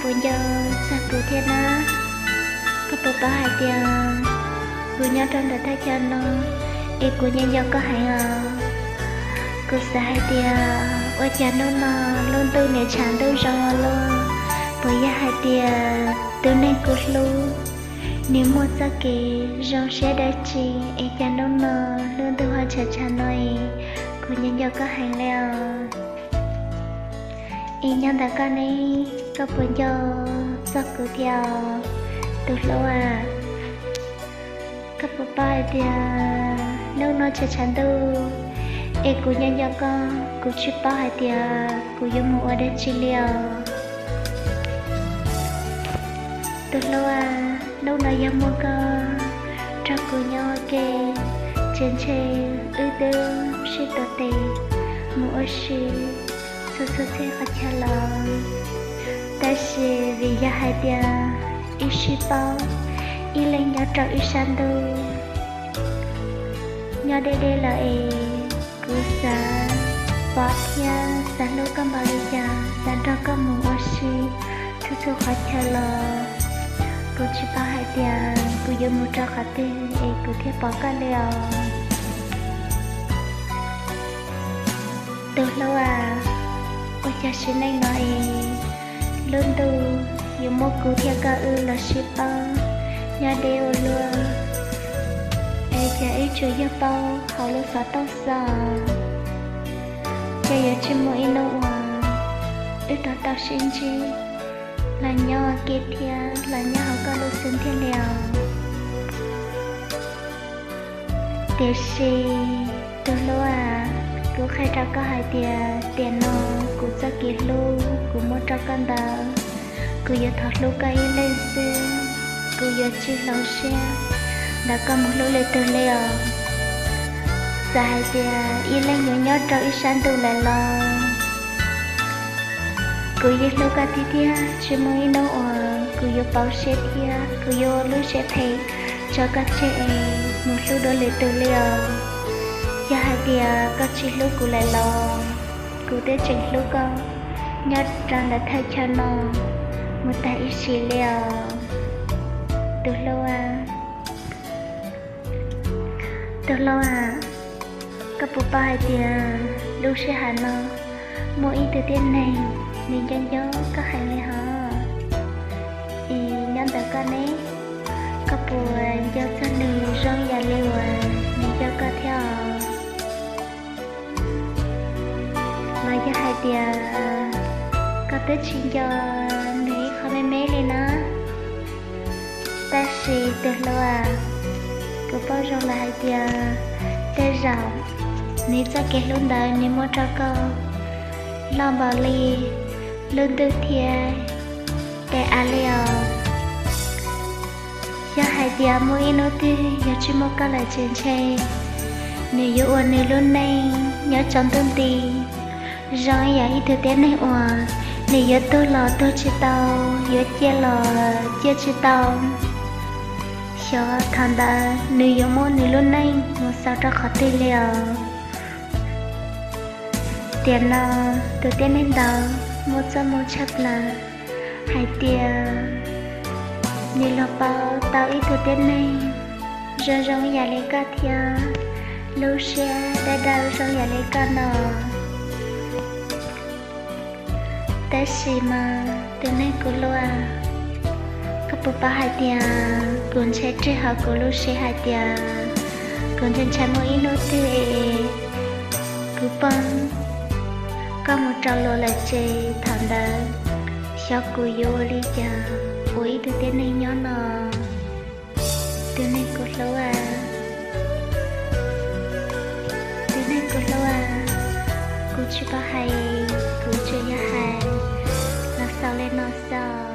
Puas nco txog kuv thiab na? Koj puas paub hais tias kuv nyob rau ntawm thaj chaw no es kuv nco nco koj heev os. Kuv xav hais tias ua cas hnub no lub ntuj niam tshav ntuj zoo ua luaj, puas yog hais tias tus neeg kuv hlub nws muaj txoj kev zoo siab dab tsi es cas hnub no lub ntuj ho tshav tshav no es kuv nco nco koj heev li os. Es nyob ntawm koj ne, koj puas nco txog kuv thiab os, tus hlub a? Koj puas paub hais tias hnub no tshav tshav ntuj es kuv nco nco koj, kuv tsis paub hais tias kuv yuav mus ua dab tsi li os. Tus hlub a, hnub no yog muaj koj nrog kuv nyob ua ke, ces ntshe wb twb sib tuav tes mus ua si txhua txhua txhia qhov chaw los. Tab sis vim yog hais tias wb sib paub, ib leeg nyob rau ib sab ntuj, nyob deb deb lawm es kuv xav pom thiab xav hlub koj npaum li cas, xav nrog koj mus ua si txhua txhua qhov chaw los kuv tsis paub hais tias kuv yuav mus rau qhov twg es kuv thiaj pom koj li os. Tus hlub a, ua cas sim neej no es lub ntuj yuav muab kuv thiab koj wb los sib paub nyob deb ua luaj, es cas wb tsuas yog paub hauv lub xov tooj xwb. Ces yuav tsis muaj ib hnub uas wb rov tau sib ntsib los nyob ua ke thiab los nyob hauv koj lub xeev thiaj li os. Tiam sis tus hlub a, kuv qhia rau koj hais tias tiam no kuv txoj kev hlub kuv muab rau koj ntawd, kuv yuav thov hlub koj ib leeg xwb, kuv yuav tsis hloov siab ntawm koj mus hlub leej twg li os. Txawm hais tias ib leeg yuav nyob rau ib sab ntuj lawm los kuv yeej hlub koj tiag tiag, tsis muaj ib hnub uas kuv yuav pauv siab thiab kuv yuav ua lub siab phem tso koj tseg es mus hlub dua lwm tus li os. Yog hais tias koj tsis hlub kuv lawm los kuv twb tseem hlub koj nyob rau ntawm thaj chaw no mus tag ib sim li os, tus hlub a. Tus hlub a, koj puas paub hais tias lub sij hawm no muaj ib tug tib neeg nws nco nco koj heev li hos? Es nyob ntawm koj ne, koj puas nco txog nws zoo yam li uas nws nco koj thiab os? Los yog hais tias koj twb tsis nco nws ib qho me me li na? Tab sis tus hlub a, kuv paub zoo lawm hais tias tej zaum nws txoj kev hlub ntawd nws muab rau koj loj npaum li lub ntuj thiab daim av li os. Yog hais tias muaj ib hnub twg yog tsis muaj koj lawm ces ntshe nws yuav ua nws lub neej nyob tsaus ntuj nti zoo ib yam ib tug tib neeg uas nws yuav tuag los tuag tsis tau, yuav ciaj los ciaj tsis tau. Xyov thaum ntawd nws yuav muab nws lub neej mus xaus rau qhov twg li os. Tiam no tus tib neeg ntawd muaj txoj moo tshaj plaws hais tias nws los pauv tau ib tug tib neeg zoo zoo yam li koj thiab lub siab dawb dawb zoo yam li koj no. Tab sis mas tus neeg kuv hlub a, koj puas paub hais tias kuv ntshai tseg hauv kuv lub siab hais tias kuv ntshai ntshai muaj ib hnub twg es kuv poob koj mus rau luag lawm ces thaum ntawd xyov kuv yuav ua li cas ua ib tug tib neeg nyob no. Tus neeg kuv hlub a, tus neeg kuv hlub a, kuv tsis paub hais, kuv tsuas yog hais los xaus li no xwb.